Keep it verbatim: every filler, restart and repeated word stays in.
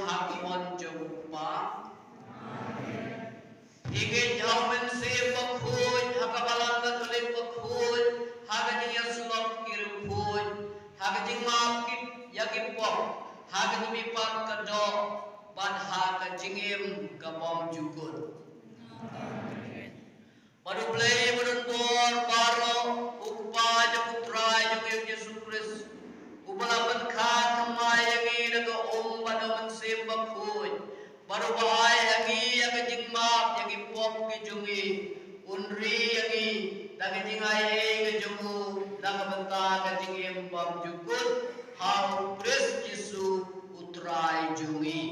ha ka mon jong u Kpa. Ngi ngeit ha u Mynsiem Bakhuid, ha ka Balang Katholik bakhuid, ha ka jingïasyllok ki riewkhuid, ha ka jingmap ki ïa ki pop, ha ka jingmihpat ka doh, bad ha ka jingim ka bymjukut. Bad U Blei badonbor baroh, U Kpa jong U Trai jong ngi U Jisu Khrist, uba la pynkha thymmai ïa ngi da ka um bad U Mynsiem Bakhuid, bad uba ai ha ngi ïa ka jingmap ïa ki pop ki jong ngi, un ri ïa ngi da ka jingai ei ka jong u, na ka bynta ka jingim bymjukut, ha U Khrist Jisu U Trai jong ngi.